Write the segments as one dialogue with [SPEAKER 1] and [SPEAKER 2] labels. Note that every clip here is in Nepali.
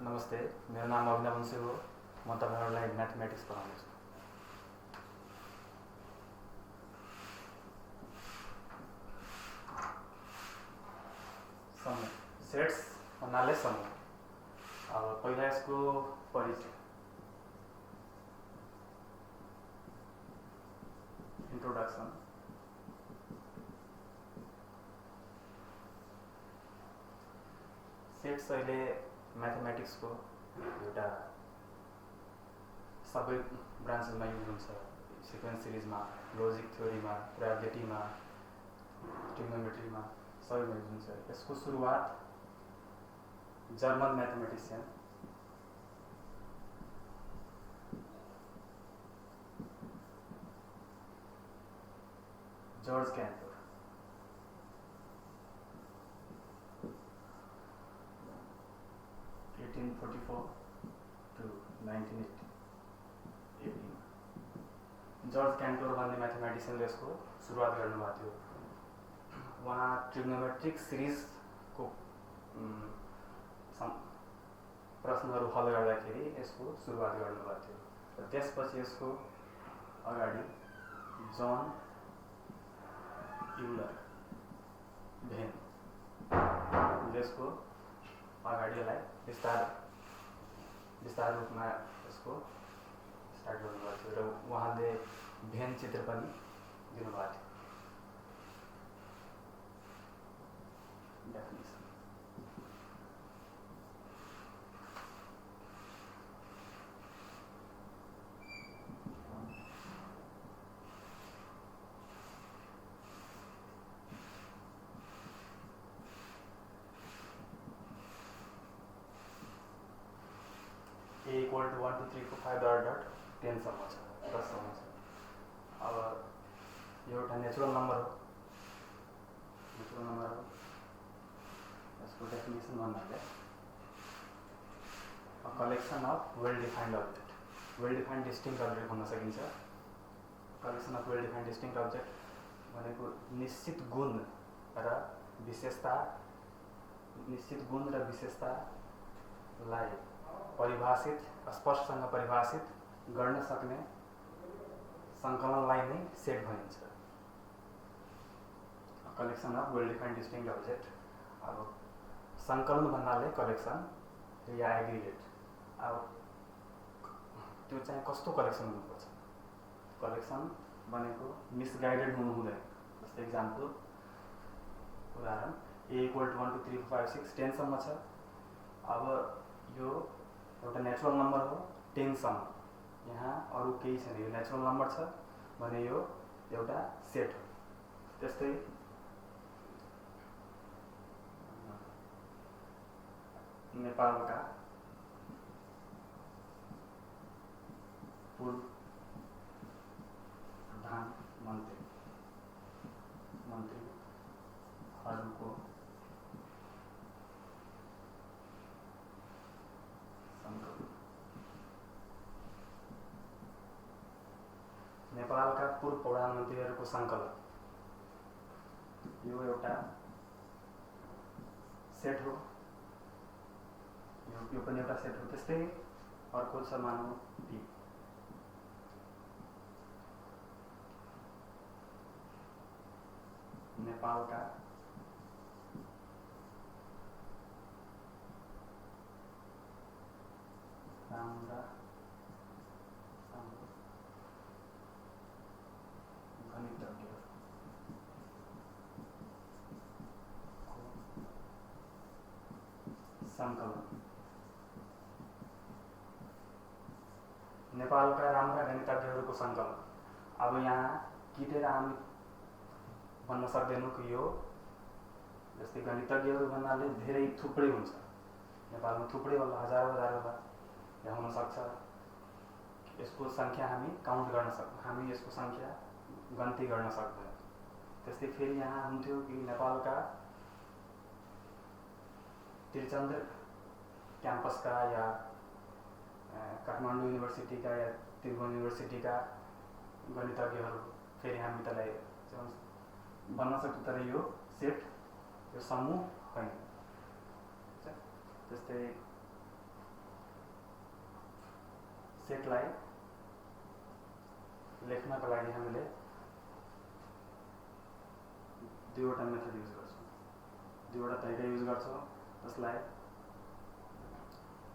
[SPEAKER 1] नमस्ते, मेरो नाम अभिनव वंशी हो। म तपाईहरुलाई म्याथमेटिक्स पढाउँछु। समूह सेट्स भन्नाले समूह। अब पहिला यसको परिचय, इन्ट्रोडक्सन। सेट्स अहिले मैथमेटिक्स को एउटा सबै ब्रान्चमा युज हुन्छ। सिक्वेन्स सिरिज में, लॉजिक थ्योरी में, प्रोबेबिलिटी में, ट्रिग्नोमेट्री में सबैमा युज हुन्छ। यसको सुरुवात German mathematician George canter 1844 to 1918 George canter भन्ने मैथमेटिशियनले यसको सुरुवात गर्नुभएको थियो। उहाँ ट्रिग्नोमेट्रिक सिरिज को प्रश्नहरू हल गर्दाखेरि यसको सुरुवात गर्नुभएको थियो। र त्यसपछि यसको अगाडि जन युलर भेन यसको अगाडि यसलाई विस्तार रूपमा यसको स्टार्ट गर्नुभएको थियो र उहाँले भेन चित्र पनि दिनुभएको थियो। Definition A equal to 1 2 3 4 5 dot dot 10 सम्म छ, 10 सम्म छ। अब यो एउटा नेचुरल नम्बर हो। यसको डेफिनेसन भन्नाले a collection of well defined object, well defined distinct object भन्न सकिन्छ। Collection of well defined distinct object भनेको निश्चित गुण र विशेषतालाई परिभाषित, स्पष्टसँग परिभाषित गर्न सक्ने संकलनलाई नै सेट भनिन्छ। Collection of well defined distinct object. अब संकलन भन्नाले कलेक्सन या एग्रिगेट। अब त्यो चाहिँ कस्तो कलेक्सन हुनुपर्छ? कलेक्सन भनेको मिसगाइडेड हुनु हुँदैन। जस्तै एक्जाम्पल, उदाहरण A equal to 1 2 3 4 5 6 10 सम्म छ। अब यो एउटा नेचुरल नम्बर हो 10 सम्म। यहाँ अरु केही छैन, यो नेचुरल नम्बर छ भने यो एउटा सेट हो। त्यस्तै नेपालका पूर्व प्रधानमन्त्रीहरूको नेपालका पूर्व प्रधानमन्त्रीहरूको संकलन, यो एउटा सेट हो। यो पनि एउटा सेट हो। त्यस्तै अर्को छ मानौ टी। नेपालका राम्रा गणितज्ञहरूको संकलन। नेपालका राम्रा गणितज्ञहरूको संकलन। अब यहाँ किटेर हामी भन्न सक्दैनौँ कि यो, जस्तै गणितज्ञहरू भन्नाले धेरै थुप्रै हुन्छ। नेपालमा थुप्रै होला, हजारौं होला, यहाँ हुन सक्छ। यसको संख्या हामी काउन्ट गर्न सक्दैनौँ, हामी यसको संख्या गन्ती गर्न सक्दैनौँ। त्यस्तै फेरि यहाँ हुन्थ्यो कि नेपालका त्रिचन्द्र क्याम्पसका या काठमाडौँ युनिभर्सिटीका या त्रिभुवन युनिभर्सिटीका गणितज्ञहरू, फेरि हामी त्यसलाई भन्न सक्छौँ। तर यो सेट, यो समूह होइन। त्यस्तै सेटलाई लेख्नको लागि हामीले दुईवटा मेथड युज गर्छौँ, दुईवटा तरिका युज गर्छौँ। जसलाई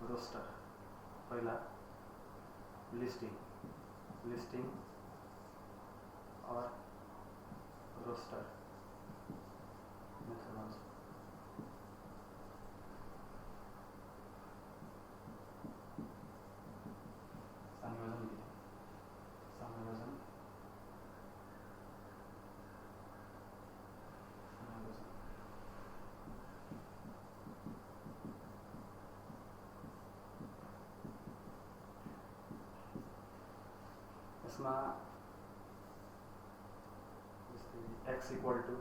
[SPEAKER 1] रोस्टर, पहिला लिस्टिङ और रोस्टर मेथड भन्छ। संयोजन विधि, इसमें x equal to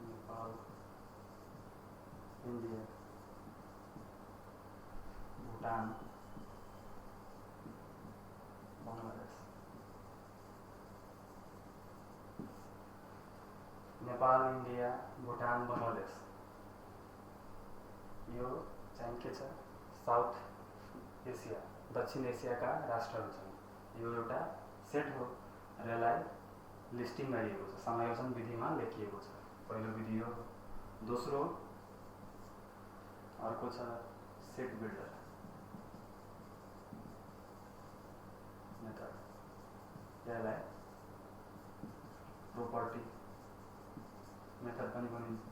[SPEAKER 1] Nepal, India, Bhutan, Bangladesh. Nepal, India, Bhutan, Bangladesh यो चाहिँ के छ, साउथ एसिया, दक्षिण एसियाका राष्ट्रहरू छन्। यो एउटा सेट हो र यसलाई लिस्टिङ गरिएको छ, समायोजन विधिमा लेखिएको छ। पहिलो विधि हो। दोस्रो अर्को छ सेट बिल्डर मेथड, यसलाई प्रोपर्टी मेथड पनि भनिन्छ।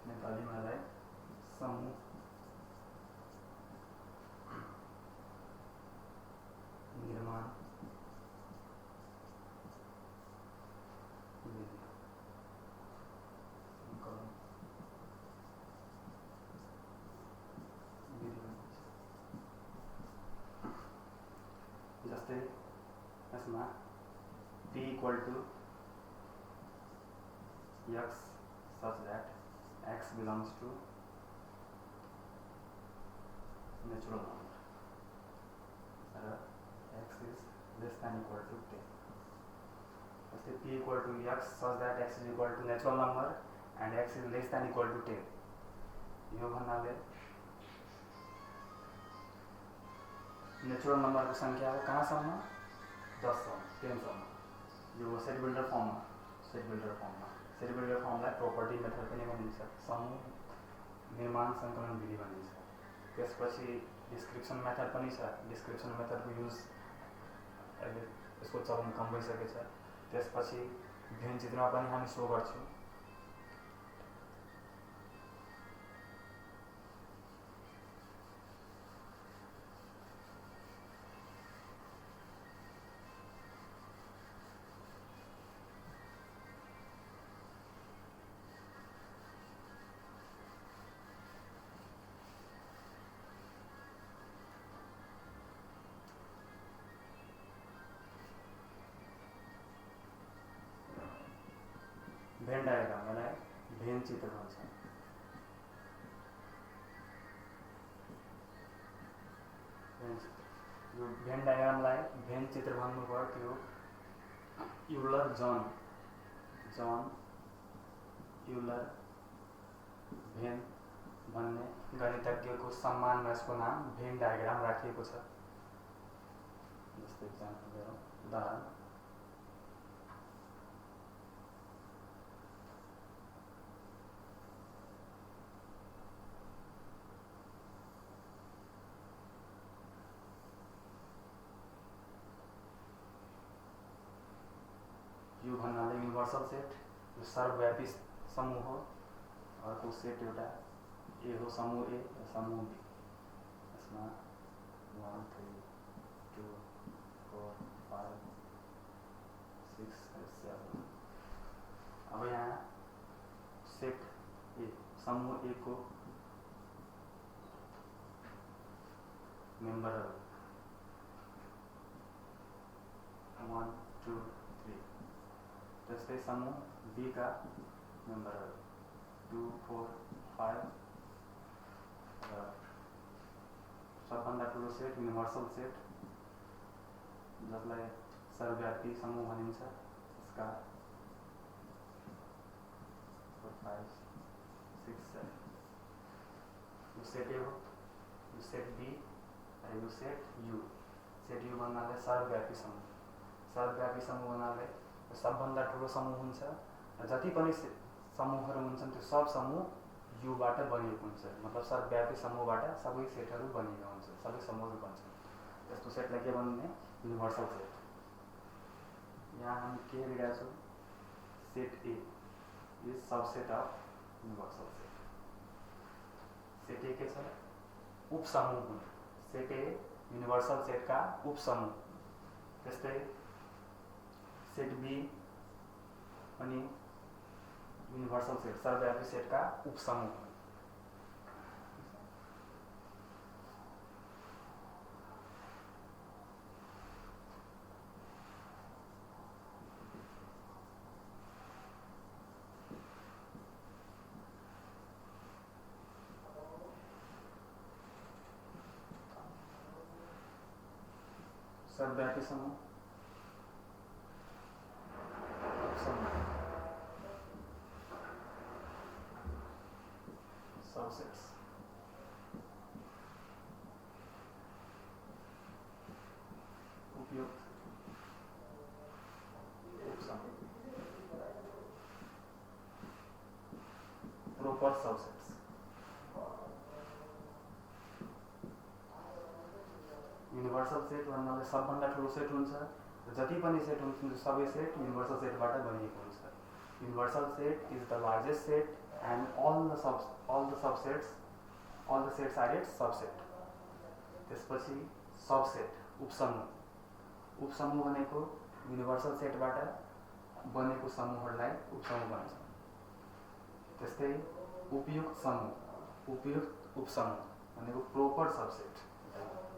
[SPEAKER 1] नेपालीमा यसलाई समूह निर्माण विधि, सङ्कलन विधि भनिन्छ। जस्तै यसमा p equal to x such that x belongs to natural number and x is less than equal to 10. P equal to x such that x is equal to natural number and x is less than equal to 10. यो भन्नाले नेचुरल नंबर को संख्या हो कहाँसम्म, 10 सम्म, 10 सम्म। यो सेट बिल्डर फर्ममा, सेट बिल्डर फर्मलाई प्रोपर्टी मेथड पनि भनिन्छ, समूह निर्माण सङ्कलन विधि भनिन्छ। त्यसपछि डिस्क्रिप्सन मेथड पनि छ। डिस्क्रिप्सन मेथडको युज अहिले यसको चलन कम भइसकेको छ। त्यसपछि भिन्न चित्रमा पनि हामी सो गर्छौँ। भेन डायग्राम, यसलाई भेन चित्र भन्छ। यो भेन डायग्रामलाई भेन चित्र भन्नुभयो। त्यो युलर जन युलर भेन भन्ने गणितज्ञको सम्मानमा यसको नाम भेन डायग्राम राखिएको छ। जस्तै उदाहरण यो भन्नाले युनिभर्सल सेट, यो सर्वव्यापी समूह हो। अर्को सेट एउटा ए हो, समूह ए, समूह बी। यसमा 1 3 2 4 5 6 7। अब यहाँ सेट ए, समूह ए को मेम्बरहरू 1 2 3। त्यस्तै समूह बी का मेम्बरहरू 2 4 5 र सबभन्दा ठुलो सेट युनिभर्सल सेट, जसलाई सर्वव्यापी समूह भनिन्छ। यसका 5 6 7 यो सेट ए हो, यो सेट बी र यो सेट यू। सेट यू भन्नाले सर्वव्यापी समूह, सर्वव्यापी समूह भन्नाले सबभन्दा ठुलो समूह हुन्छ र जति पनि समूहहरू हुन्छन् त्यो सब समूह यूबाट बनिएको हुन्छ। मतलब सर्वव्यापी समूहबाट सबै सेटहरू बनिएको हुन्छ, सबै समूहहरू बन्छन्। त्यस्तो सेटलाई के भन्ने? Universal set. यहाँ हामी के हेरिरहेका छौँ? Set A is subset of universal set. Set ए के छ? उपसमूह हुन्। सेट ए युनिभर्सल सेटका उपसमूह। त्यस्तै सेट बी पनि युनिभर्सल सेट, सर्वव्यापी सेटका उपसमूह हुन्। सर्वव्यापी समूह, सबसेट्स। उपयुक्त उपसमूह, प्रोपर सबसेट्स। युनिभर्सल सेट भन्नाले सबभन्दा ठुलो सेट हुन्छ र जति पनि सेट हुन्छन् त्यो सबै सेट युनिभर्सल सेटबाट बनिएको हुन्छ। Universal set is the largest set and all the subsets, all the sets are its subset. त्यसपछि सबसेट उपसमूह। उपसमूह भनेको युनिभर्सल सेटबाट बनेको समूहहरूलाई उपसमूह भन्छ। त्यस्तै उपयुक्त समूह, उपयुक्त उपसमूह भनेको प्रोपर सबसेट।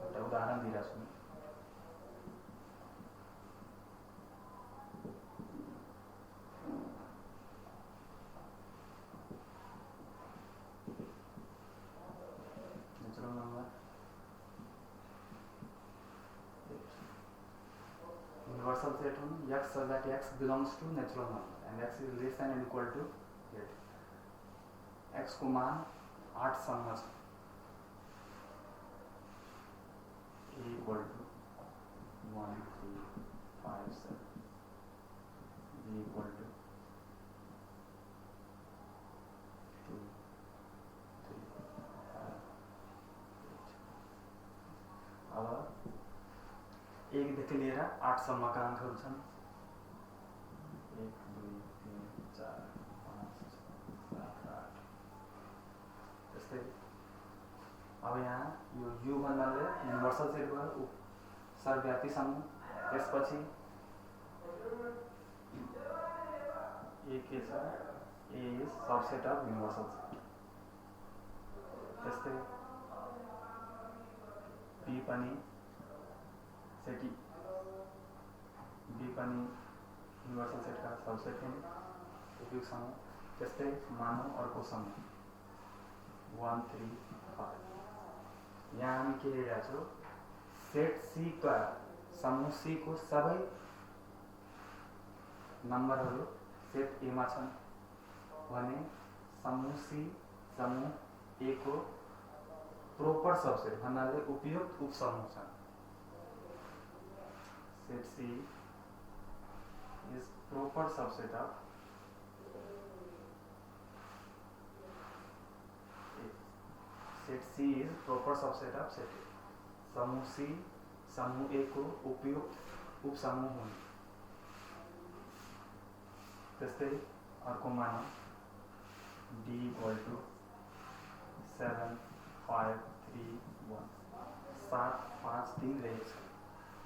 [SPEAKER 1] एउटा उदाहरण दिइरहेको छु। Universal set on x so that x belongs to natural number and x is less than or equal to 8. x को मान 8 सम्म छ। a equal to 1 3 5 7, b equal to 2 3 5 8। अब 1 देखि लिएर 8 सम्मका अङ्कहरू छन्। 1 2 3 4 5 6 7 8। त्यस्तै अब यहाँ यो यू भन्नाले युनिभर्सल सेट भयो, सर्वव्यापी समूह। त्यसपछि ए के छ? A is subset of universal set. त्यस्तै बी पनि सेट बी पनि युनिभर्सल सेटका सबसेट हुन्, उपयुक्त समूह। त्यस्तै मानौँ अर्को समूह 1 3 5। यहाँ हामी के हेरिरहेका छौँ? सेट सी का समूह सी को सबै नम्बरहरू सेट ए मा छन् भने समूह सी समूह ए को प्रोपर सबसेट भन्नाले उपयुक्त उपसमूह छन्। Set C is proper subset of A. Set C is proper subset of set A. समूह C समूह A को उपयुक्त उपसमूह हुन्। त्यस्तै अर्को मानौँ D equal to 7 5 3 1। 7 5 3 रहेछ।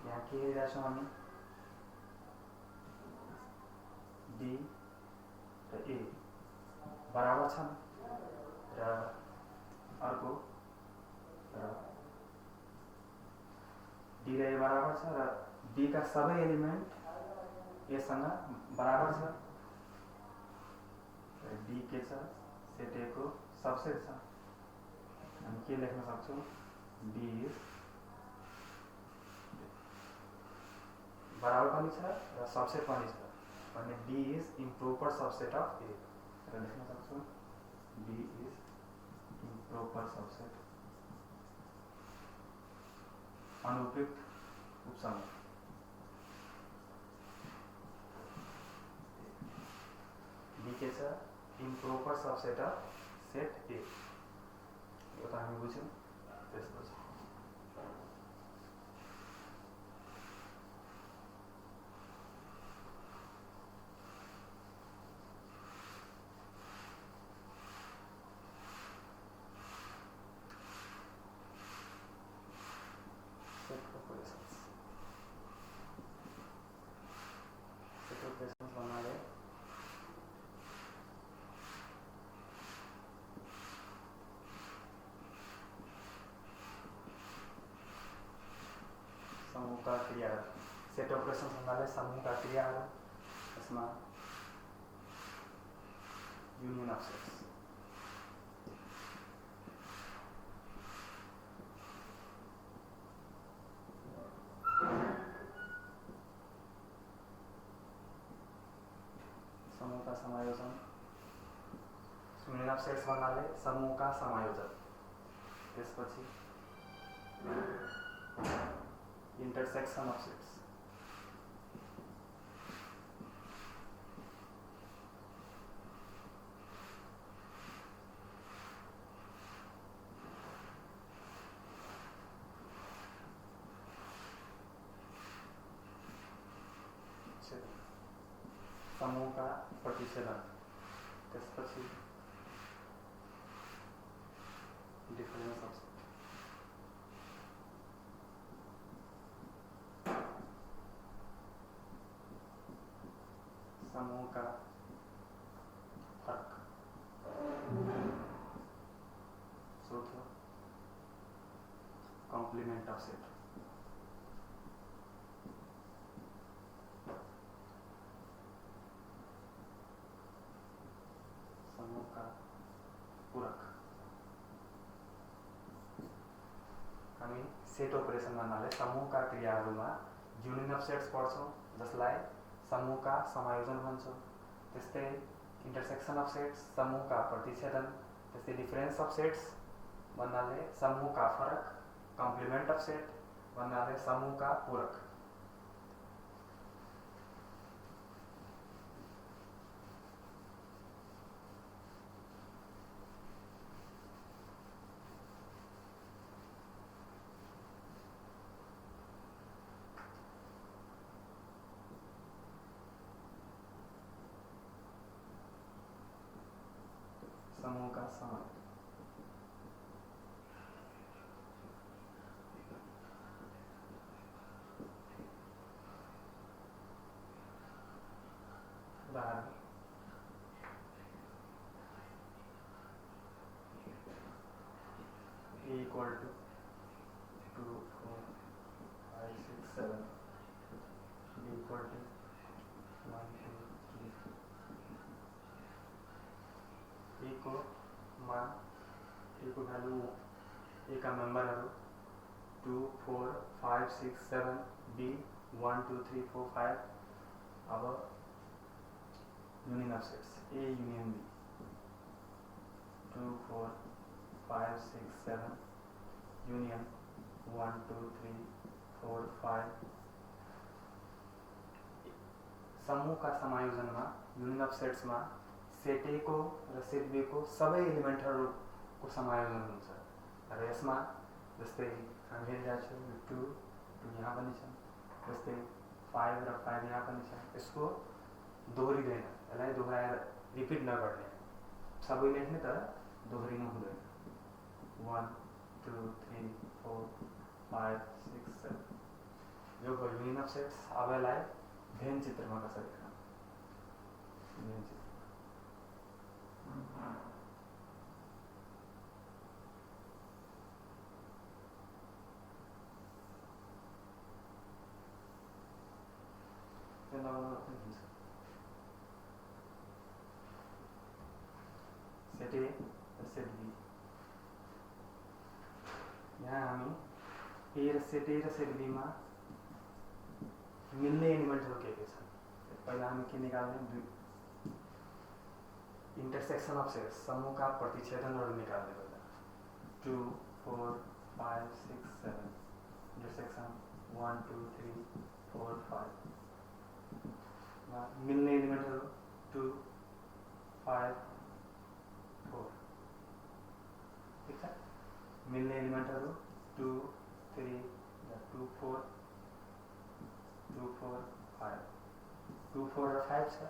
[SPEAKER 1] यहाँ के हेरिरहेका छौँ हामी? डी र ए बराबर छन् र अर्को र डी र ए बराबर छ र डी का सबै एलिमेन्ट ए सँग बराबर छ र डी के छ? सेट ए को सबसेट छ। हामी के लेख्न सक्छौँ? डी इज बराबर पनि छ र सबसेट पनि छ भने D is improper subset of A भनेर लेख्न सक्छौँ B is improper subset अनुपयुक्त उपसमूह B के छ improper subset of set A यो त हामी बुझ्यौँ त्यसपछि समूह का क्रिया सेट ऑपरेशन भन्नाले समूह का क्रियाहरू यसमा युनियन अफ सेट्स समूह का समायोजन युनियन अफ सेट्स भन्नाले समूह का समायोजन त्यसपछि intersection of sets समूह का प्रतिच्छेदन त्यसपछि डिफरेंस ऑफ सेट समूह का फर्क चौथो कॉम्प्लीमेंट ऑफ सेट समूह का पूरक हामी सेट ऑपरेशन भन्नाले समूह का क्रियाहरूमा युनियन अफ सेट्स पढ्छौँ जसलाई समूह का समायोजन भन्छौँ त्यस्तै इंटरसेक्शन अफ सेट्स समूह का प्रतिच्छेदन त्यस्तै डिफरेंस अफ सेट्स भन्नाले समूह का फरक कॉम्प्लीमेंट अफ सेट भन्नाले समूह का पूरक समूह का समय उदाहरण A equal to 2, 4, 5, 6, 7 B equal to 1, 2, 3 A को मान A को भ्यालु A का मेम्बरहरू 2, 4, 5, 6, 7 B 1, 2, 3, 4, 5 अब union of sets A union B 2, 4, 5, 6, 7 union 1, 2, 3, 4, 5 समूह का समायोजनमा युनियन अफ सेट्समा सेट ए को र सेट बी को सबै एलिमेन्टहरूको समायोजन हुन्छ र यसमा जस्तै हामी हेरिरहेको छौँ 2 यहाँ पनि छ जस्तै 5 र 5 यहाँ पनि छ यसको दोहोरिँदैन यसलाई दोहोऱ्याएर रिपिट नगर्ने सबै लेख्ने तर दोहोरिनु हुँदैन 1, 2, 3, 4, 5, 6, 7 यो भयो युनियन अफ सेट्स अब यसलाई भेन चित्रमा कसरी लेख्नु भेन चित्र सेट ए र सेट बी यहाँ हामी ए र सेट बी मा मिल्ने एलिमेन्टहरू के छन् पहिला हामी के निकाल्ने इंटरसेक्शन ऑफ सेट्स, समूह का प्रतिच्छेदनहरू निकाल्ने बेला 2 4 5 6 7 इंटरसेक्शन 1 2 3 4 5 मिल्ने एलिमेन्टहरू 2 5 4, ठीक छ। मिल्ने एलिमेन्टहरू 2 3 2 4 2 4 5 2 4 र 5 छ।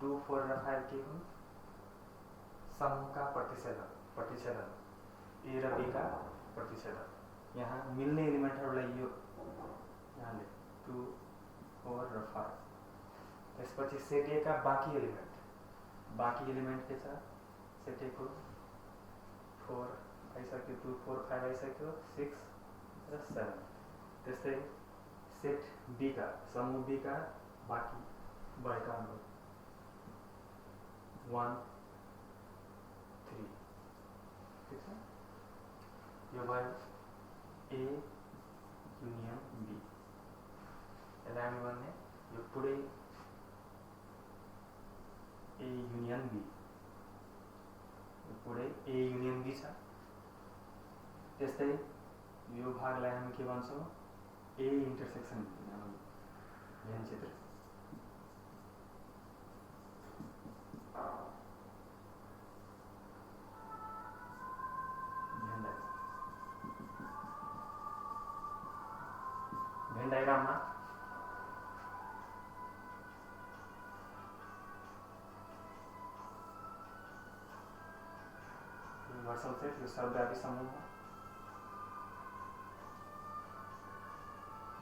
[SPEAKER 1] 2 4 र 5 के हुन्? समूहका प्रतिच्छेदन ए र बी का प्रतिच्छेदन। यहाँ मिल्ने एलिमेन्टहरूलाई यो यहाँले 2 4 र 5। त्यसपछि सेट ए का बाँकी एलिमेन्ट के छ? सेट ए को 4 आइसक्यो, 2 4 5 आइसक्यो, 6 र 7। त्यस्तै सेट बी का, समूह बी का बाँकी भएका 1 3, ठीक छ। यो भयो ए युनियन बी। यसलाई हामी भन्ने यो पुरै ए युनियन बी, यो पुरै ए युनियन बी छ। त्यस्तै यो भागलाई हामी के भन्छौँ? ए इन्टरसेक्सन ध्यान चित्र। भेन डायग्राममा युनिभर्सल सेट, यो सर्वव्यापी समूह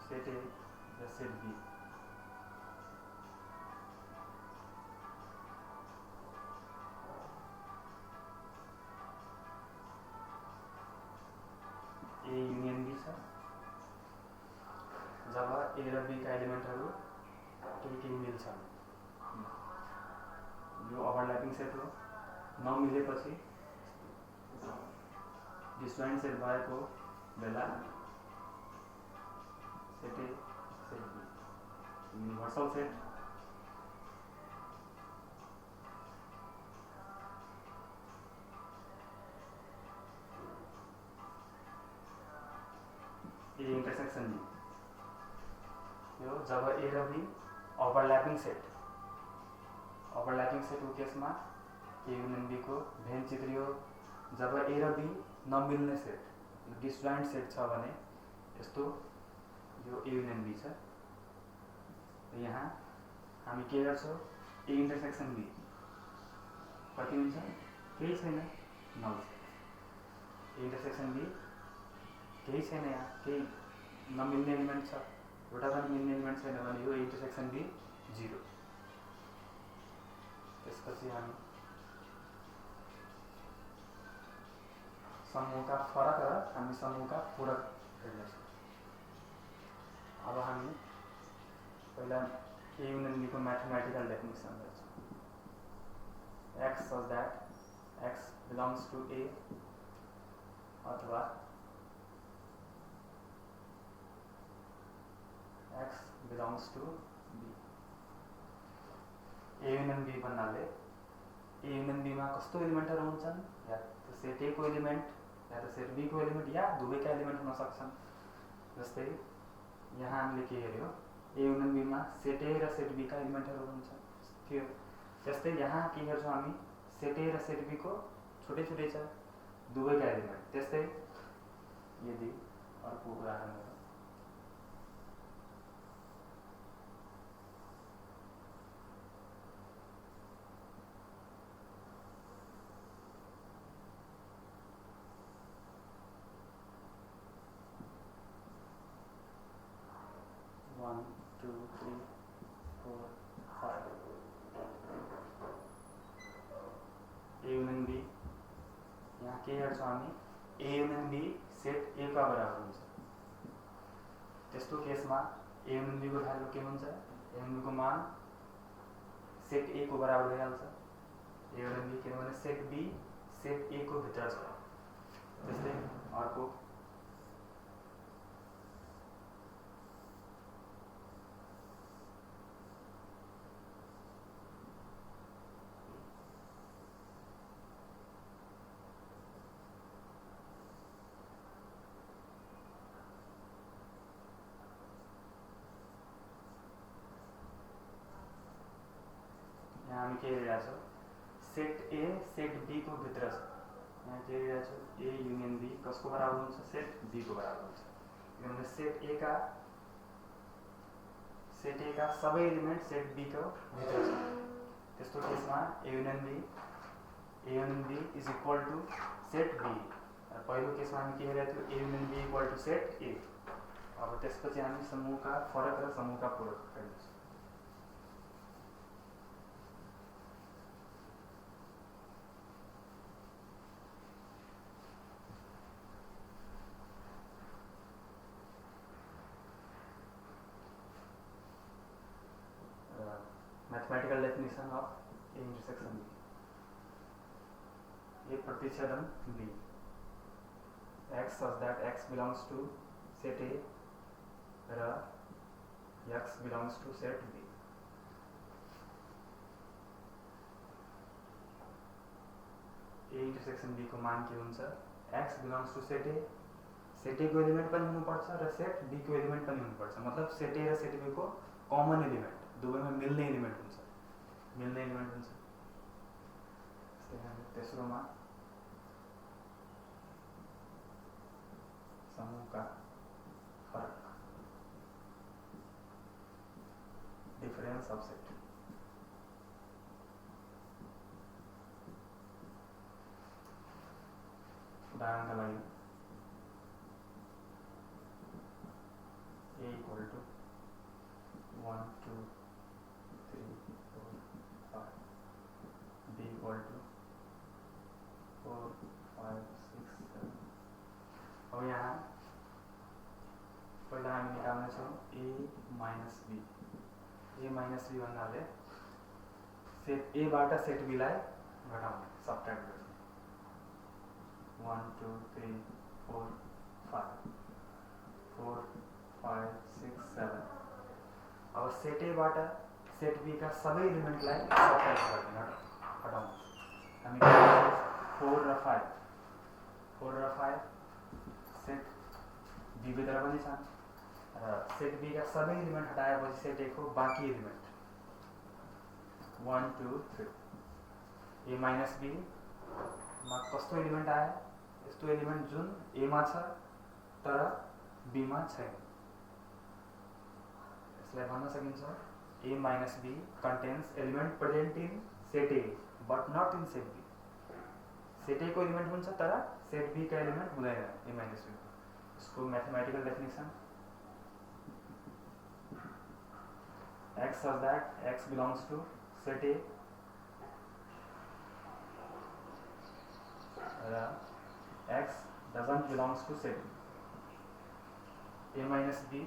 [SPEAKER 1] सेट ए र set B. A union B छ। जब ए र बी का एलिमेन्टहरू केही मिल्छन्, यो ओभरल्यापिङ सेट हो। नमिलेपछि डिसजोइन्ट सेट भएको बेला set A set B universal set. A intersection B, यो जब ए र बी ओभरल्यापिङ सेट को केसमा ए युनियन बी को भेन चित्रियो। जब ए र बी नमिल्ने सेट, डिसजोइन्ट सेट छ भने यस्तो यो ए युनियन बी छ। यहाँ हामी के गर्छौँ? ए इन्टरसेक्सन बी कति हुन्छ? केही छैन, नल छ। ए इन्टरसेक्सन बी केही छैन, यहाँ केही नमिल्ने एलिमेन्ट छ, एउटा पनि मिल्ने एलिमेन्ट छैन भने यो इन्टरसेक्सन बी 0। त्यसपछि हामी समूहका फरक र हामी समूहका पूरक हेर्नेछौँ। अब हामी पहिला ए युनियन बी को मैथमेटिकल डेफिनेसन गर्छौँ। x such that x belongs to A अथवा x belongs to B। A union B भन्नाले ए युनियन बी में कस्तो एलिमेन्टहरू हुन्छन्? या तो सेट ए को एलिमेन्ट, या तो सेट बी को एलिमेन्ट, या दुवैका एलिमेन्ट हुन सक्छन्। जस्तै यहाँ हामीले के हेर्यो? ए युनियन बी में सेट ए र सेट बी का एलिमेन्टहरू हुन्छ थियो। त्यस्तै यहाँ के गर्छौँ हामी? सेट ए र सेट बी को छुट्टै छुट्टै छ दुवैका एलिमेन्ट। त्यस्तै यदि अर्को उदाहरण गरौँ, one two three four five A union B. यहाँ के गर्छौँ हामी? A union B set A का बराबर हुन्छ। त्यस्तो केसमा ए युनियन बी को भ्यालु के हुन्छ? ए युनियन बी को मान सेट ए को बराबर भइहाल्छ। ए युनियन बी किनभने सेट बी सेट ए को भित्र छ। त्यस्तै अर्को यहाँ हामी के हेरिरहेको छौँ, सेट ए सेट बी को भित्र छ। यहाँ के हेरिरहेको छौँ, ए युनियन बी कसको बराबर हुन्छ, सेट बी को बराबर हुन्छ। किनभने सेट ए का सबै एलिमेन्ट सेट बी को भित्र छ। त्यस्तो केसमा A union B is equal to set B. पहिलो केसमा हामी के हेरेको थियौँ, A union B equal to set A. अब त्यसपछि हामी समूहका फरक र समूहका पूरक हेर्दैछौँ। Mathematical definition of A intersection B. A प्रतिच्छेदन B x such that x belongs to set A र x belongs to set B। A intersection B को मान के हुन्छ, x belongs to set A, set A को एलिमेंट पनि हुनुपर्छ र सेट बी को एलिमेंट पनि हुनुपर्छ। मतलब सेट ए र सेट बी को कमन एलिमेंट, दुवैमा मिल्ने एलिमेंट हुन्छ। तेस्रोमा समूह का फरक, डिफरेंस ऑफ सेट। उदाहरण का लागि A equal to 1 2 3 4 5, B equal to 4 5 6 7। अब यहाँ पहिला हामी निकाल्ने छौँ A minus B. A minus B भन्नाले सेट ए बाट सेट बी लाई घटाउने, सबट्र्याक्ट गर्ने। 1 2 3 4 5 4 5 6 7। अब सेट ए बाट सेट बी का सबै एलिमेन्टलाई सबट्र्याक्ट गर्ने, हटाउने। हामी 4 र 5 सेट बी भित्र पनि छन् र सेट बी का सबै एलिमेन्ट हटाएपछि सेट ए को बाँकी एलिमेन्ट 1 2 3। ए माइनस बी मा कस्तो एलिमेन्ट आयो, यस्तो एलिमेन्ट जुन ए मा छ तर बी मा छैन। यसलाई भन्न सकिन्छ A minus B contains element present in set A but not in set B। Set A को एलिमेंट हुन्छ तर सेट बी का एलिमेंट हुँदैन ए माइनस बी। इसको mathematical definition x such that x belongs to set A र x doesn't belongs to set B। A minus B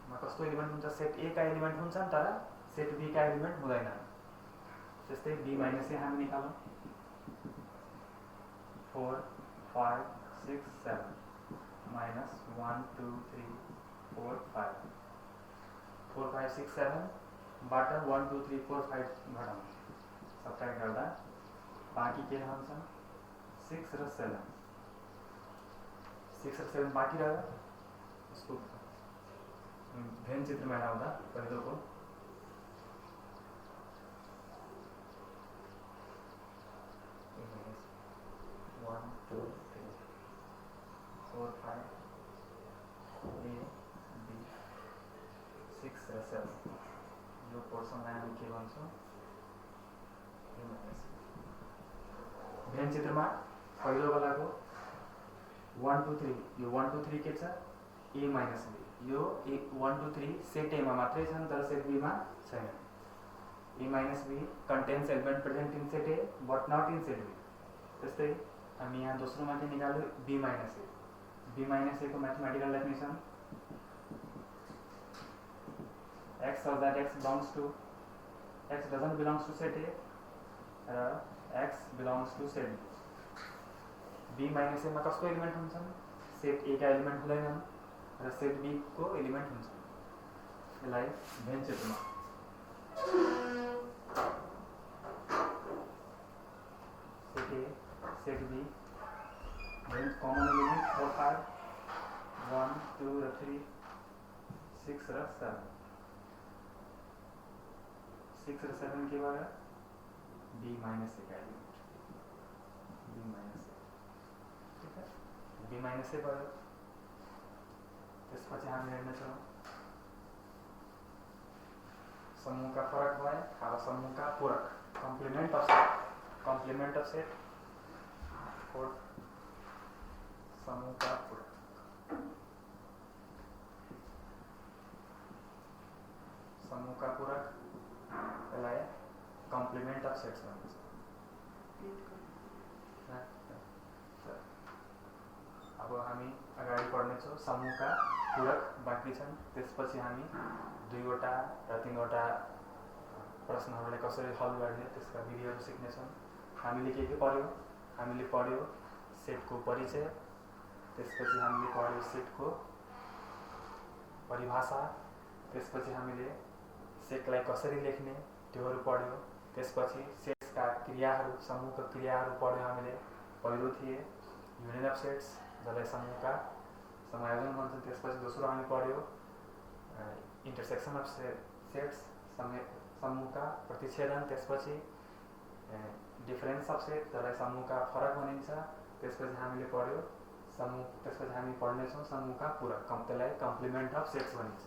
[SPEAKER 1] मा कस्तो एलिमेंट हुन्छ, सेट ए का एलिमेंट हुन्छन् तर सेट बी का एलिमेंट हुँदैन। त्यस्तै बी माइनस ए हामी निकालौँ 4 5 6 7 minus 1 2 3 4 5 4 5 6 7 बाट 1 2 3 4 5 घटाउँ, सबट्र्याक्ट गर्दा बाँकी के रहन्छ 6 र 7। 6 र 7 बाँकी रह्यो। यसको भेन चित्रमा आउँदा पहिलोको 1 2 3 4 5 ए बी 6 र 7 यो पोर्सनलाई हामी के भन्छौँ, भेन चित्रमा पहिलो वालाको 1 2 3, यो 1 2 3 के छ, ए माइनस बी। यो 1 2 3 सेट ए मा मात्रै छन् तर सेट बी मा छैन। A minus B contains element present in set A but not in set B। त्यस्तै हामी यहाँ दोस्रोमा के निकाल्यो, B minus A. B minus A को mathematical definition x such that x doesn't belongs to set A र x belongs to set B। B minus A मा कसको एलिमेंट हुन्छन्, सेट ए का एलिमेंट हुँदैनन् र सेट बी को एलिमेंट हुन्छन्। यसलाई भेन चित्रमा set A set B Venn common element 4 5 1 2 र 3 6 र 7। 6 र 7 के भयो, बी माइनस ए का एलिमेंट, बी माइनस ए, ठीक है, बी माइनस ए भयो। त्यसपछि हामी हेर्नेछौँ समूहका फरक भए, अब समूहका पूरक, complement of set, complement of set, fourth समूहका पूरक, समूहका पूरक यसलाई कम्प्लिमेन्ट अफ सेट्स भनिन्छ। अब हामी अगाडि पढ्नेछौँ समूहका पूरक बाँकी छन्, त्यसपछि हामी 2 वटा र 3 वटा प्रश्नहरूलाई कसरी हल गर्ने त्यसका विधिहरू सिक्नेछौँ। हामीले के पढ्यो? हामीले पढ्यो सेटको परिचय, त्यसपछि हामीले पढ्यो सेटको परिभाषा, त्यसपछि हामीले सेटलाई कसरी लेख्ने त्योहरू पढ्यो, त्यसपछि सेट्सका क्रियाहरू, समूहका क्रियाहरू पढ्यो हामीले। पहिलो थिए युनियन अफ सेट्स जसलाई समूहका समायोजन भन्छन्, त्यसपछि दोस्रो हामी पढ्यो इन्टरसेक्सन अफ सेट्स, समूहका प्रतिच्छेदन, त्यसपछि डिफरेन्स अफ सेट जसलाई समूहका फरक भनिन्छ, त्यसपछि हामीले पढ्यो समूह, त्यसपछि हामी पढ्नेछौँ समूहका पूरक, त्यसलाई कम्प्लिमेन्ट अफ सेट्स भनिन्छ।